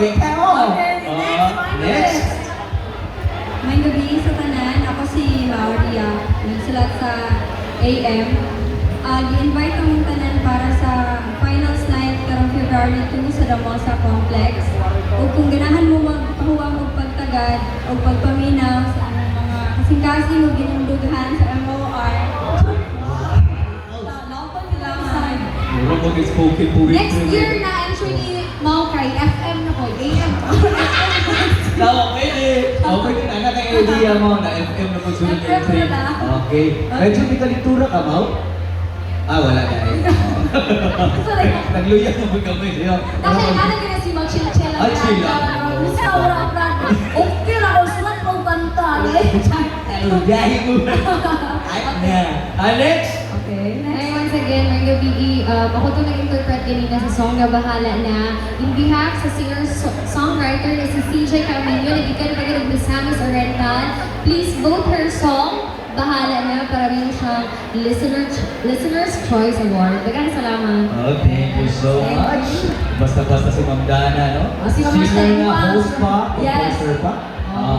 wait ka mo. Okay, next. May gabi sa tanan, ako si Lauria, nagsulat sa AM. Gi-invite akong tanan para sa finals night karong February 2 sa Damosa Complex. O kung ganahan mo magpahuwang o pagtagad o pagpaminaw sa anong mga kasing-kasing o ginundugahan sa MOR. Laupon nila sa Mura mag-spoken po. Next year na actually, Maokay, FM na po, AM. Okay din, anak ang idea mo na FM na po sunod FM entry. na. Okay. Medyo may kalitura ka, Mau? Wala dahil. Nagluya mo kami siya. Dahil ano ka na si Mag-chill-chill Ah, chill lang. Restaurant lang. Okay na, o sulat mo banta. Gahi mo. Ay na. Alex? Okay, Hi, once again, may gabi, ako ito nag-interpret kanina sa song na Bahala Na. In behalf sa singer-songwriter na si CJ Camillo, nagikan pa ganag Miss Hamis Oriental, please vote her song, Bahala Na, para rin siyang Listener's Choice Award. Dagan salamat. Oh, thank you so much. Basta-basta si Ma'am Dana, no? Si Ma'am Singer Dana na, pa. host pa, Yes. composer pa.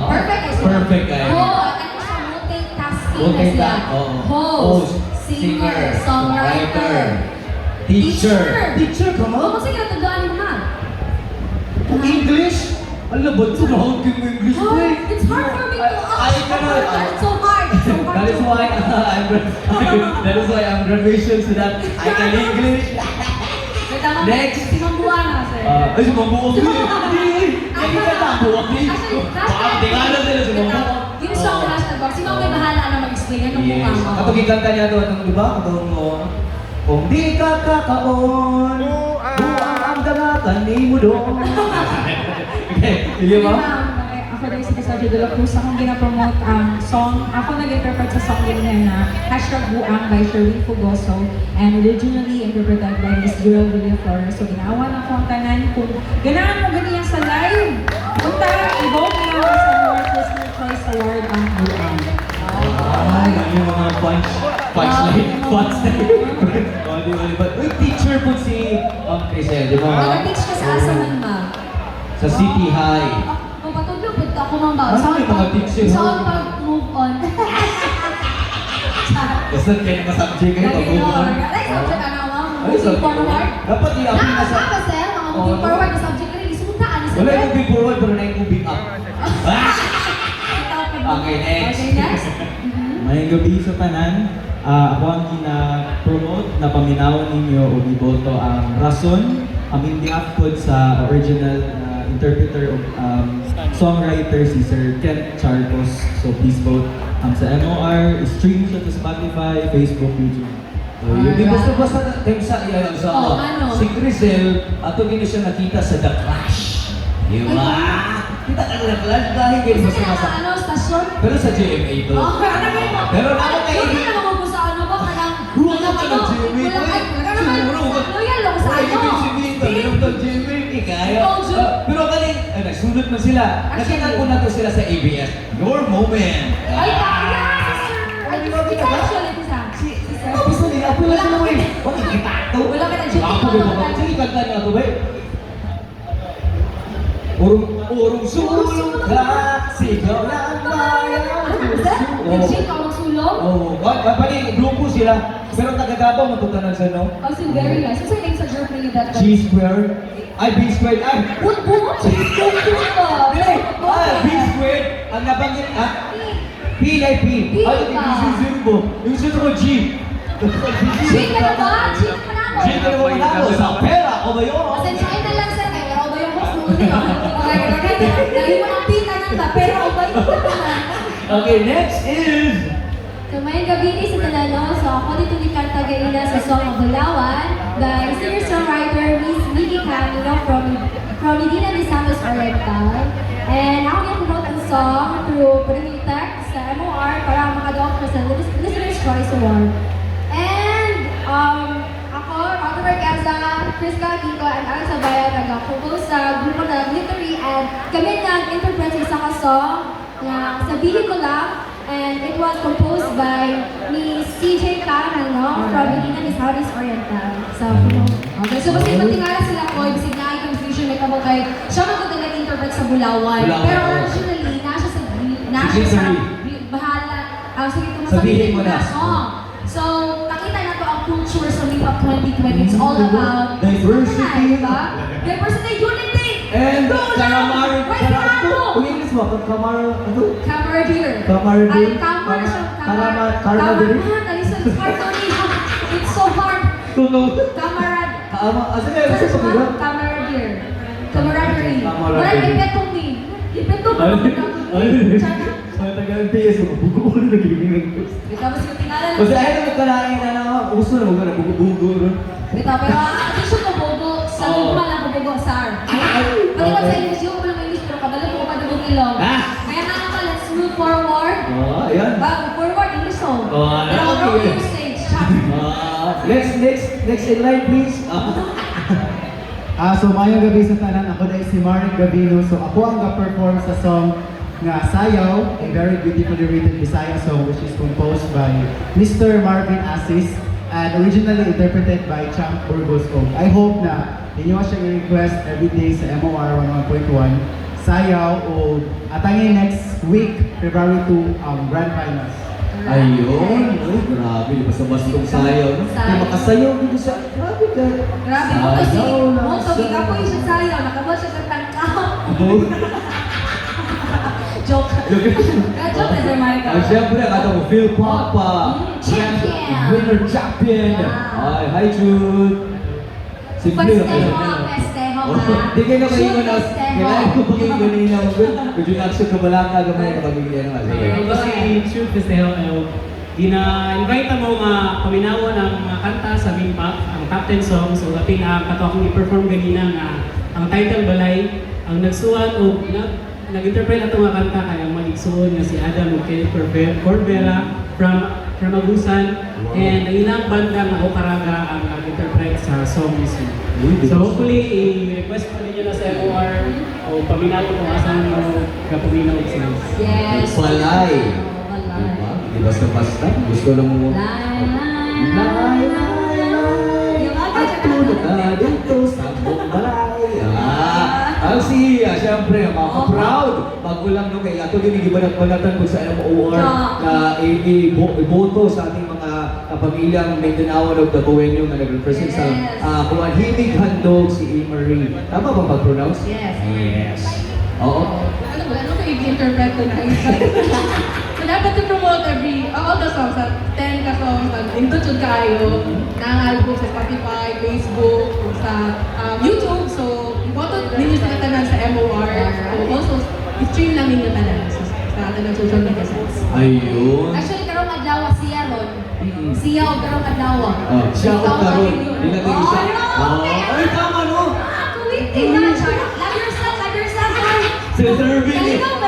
Perfect. Perfect kayo. Ano siya, multitasking na siya. Multitask, oo. Host, singer, songwriter, Teacher. Teacher ka, Oo, Ma'am? kasi kinatandaan mo na. English? Alam ba ito? Nakakit mo English ko eh. It's hard for me to Ay, ganun. It's so hard. It's so hard. That is why that is why I'm graduation so that I can English. Next. Si Mambuana, sir. Ay, si Mambuwag din. Ay, ka Mambuwag din. Baka tingalan nila si Mambuwag. Yung song hashtag box, si Ma'am may bahala na mag-explain anong mukha Yes. mo. Kapag ikanta niya doon, di ba? Katong mo, kung di ka kakaon, buang ang dangatan ni mo doon. Okay, sige Sige, ba? ma'am. Ako dahil si Cassandra de la Cruz, akong ginapromote ang song. Ako nag-interpret sa song ganyan na #Buang by Sherwin Fugoso and originally interpreted by Miss Jewel Villaflores. So ginawa na ko ang tanan. Kung ganahan mo ganyan sa live, punta, i-vote na ako sa World Listener Choice Award ang Buang. Ay, yung mga punchline. Oh, di ba, di ba? Uy, teacher po si Crisel, di ba? Nag-teach ka sa asa man, ma. Sa City High. Patulog, punta ako mang ba? Ano yung mga teacher mo? Saan pag-move on? Basta kayo masubject kayo pag move on. Ay, subject ka na, ma'am. Ay, Moving forward. Dapat i-apply na sa... Nakakasama, sir. Mga moving Oo. forward na subject ka rin. Isumuntaan, Wala yung moving forward, pero na yung moving up. Okay, next. Okay, next. May gabi sa tanan, ako ang gina-promote na paminaw ninyo o iboto ang rason, ang hindi upload sa original na interpreter of songwriter si Sir Kent Charcos. So please vote sa MOR, stream siya sa Spotify, Facebook, YouTube. Oh, yun, di basta-basta na tayo sa Ano? si Crisel, ato gini siya nakita sa The Clash. Di ba? Kita ka na Clash dahil kayo Isa basta ka masa. na, ano, stasyon? Pero sa GMA ito. Okay, ano ba yun? Pero naman kayo, Yung ka naman mo sa ano ba? Kanang... Huwag ka na GMA. Wala ay, wala naman. Loyal lang sa Ay, ano. ibig sabihin ko, meron daw GMA, kaya. Ikaw, Jun. Pero kanin, nagsunod na sila. Nakita ko na to sila sa ABS. Your moment. Ay, kaya, sister. Ay, di ba, di ba? Ikaw, actually, isa. Ako gusto nila, ako wala na mo eh. Bakit kita to? Wala ka na GMA. Ako ba? Sige, kanta niya ako ba? Urong sulong ka, sigaw ng bayan. Legit ka ang sulong? Oo, kapali, grupo sila. Pero taga-Davao, matutanan sa no? Oh, so very nice. Kasi name sa group niyo that. G squared. Ay, B squared. Ay, Bungo? Dili! B squared. Ang nabanggit, P like P. P Ay, ka. yung zero. Yung zero G. G ka na ba? G ka na ba? G ka na ba manalo? Sa pera, o ba yun? Pasensyain na lang sir, kaya pero ba yung host mo niyo? Okay, dahil mo ang pita ng ba, pero ba yung Okay, next is... So, may gabi ni sa Talano. So, ako dito ni Kanta Gaina sa song of Bulawan by singer-songwriter Miss Vicky Camilo from Medina de Santos Oriental. And ako nag-promote ang song through putting text sa MOR para makadawag ko sa Listener's Choice Award. And ako, Robert Eza, Chris Kiko, and Alan Sabaya nag-compose sa grupo na Glittery and kami nag-interpret sa isang song na Sabihin Ko Lang. And it was composed by Miss CJ Carano from Medina de Santos Oriental. So, okay. So, basta ipatingala sila ko, ibig na confusion may kabagay. Siya magkakita nag-interpret sa Bulawan. Bulawan, Pero oo. originally, nasa sa bahala. Sige, Sabihin mo na. song. So, nakita na to ang culture sa Leap Up 2020. It's all about Diversity. diba? Diversity, unity. And Go, calamari. Where's Marco? Kung English mo, ano? Camaradeer. Camaradeer. Ay, camar siya. Camaradeer. Listen, it's hard to read. It's so hard. Tunog. Camarad. Asa nga, gusto mo ba? Camaradeer. Camaraderie. Camaraderie. Wala, ipetong ni. Ipetong mo. Sa tagal PS, bugo ko na nagigiling. Tapos yung tingala Kasi ayaw na magkalain na na, gusto na magkala, bugo-bugo. Ito, pero ang addition ko bobo, sa Oo. luma lang ko bobo sa R. Pati ko sa English, yung pala English, pero kabalo ko pa dabong ilong. Ah! Kaya nga naman, let's move forward. Ayan. Forward, English song. Oh, Pero okay. roll your stage. Next in line, please. So mayong gabi sa tanan, ako dahil si Marek Gabino. So ako ang ga-perform sa song nga Sayaw, a very beautifully written Bisaya song which is composed by Mr. Marvin Assis and originally interpreted by Champ Burgos Og. I hope na inyo siya i-request every day sa MOR 101.1 Sayaw o atangin next week, February 2, Grand Finals. Ayun. Ay, grabe. Basta-basta itong sayaw. No? Kung makasayaw dito sa... Grabe ka. Grabe mo kasi, Sayaw na mo to, sayaw. ikaw siya sayo, nakabot siya sa tangkaw. Joke. Joke na sa Marika. Ay, siyempre, kata mo, Phil Papa. Champion. Winner champion. Yeah. Ay, hi, Jude. Si Phil. Festejo ha. Di kayo na kayo na. Festejo. Kailangan ko pagiging ganina mo. Medyo nakasya ka balaka gamay na pagiging ano. Kasi shoot festejo, gina-invite mo nga paminawon ang mga kanta sa Bimpak, ang top 10 songs, o kapin ang kato akong i-perform ganina nga ang title balay, ang nagsuwan o nag-interpret ato nga kanta kaya ang maligsuon nga si Adam Mikel Corbera from Agusan, and ang ilang banda nga Okaraga ang nag-interpret sa song mismo. So hopefully, i-request pa ninyo na sa MOR o paminawon kung asan mo kapaminaw sa Yes. Balay. Balay. Diba? Di basta-basta. Gusto lang mo. Lay, Lay, lay, lay. Yung mga At tulog na dito sa buong balay. Ang siya, siyempre, maka-proud. Bago lang no, kaya ito din igibanat-banatan ko sa MOR na iboto sa ating mga pamilyang Mindanaoan o Dabuenyo na nag-represent sa Kuwan Himig Handog, si Marie. Tama bang pag-pronounce? Yes. Yes. Oo. Ano ko i-interpret ko na So dapat to promote all the songs, 10 ka songs, intutod kayo, ng album sa Spotify, Facebook, sa YouTube. So, iboto ninyo sa tanan sa MOR. Also, i-stream lang ninyo tanan sa tanan social media sites. Ayun. Actually, karong adlaw siya ron. Siya o karong adlaw. Siya o karon. Dinagay ko siya. Okay. Ay, tama no. Kuwiti na. Love yourself, love yourself. Si Sir Billy. Galingaw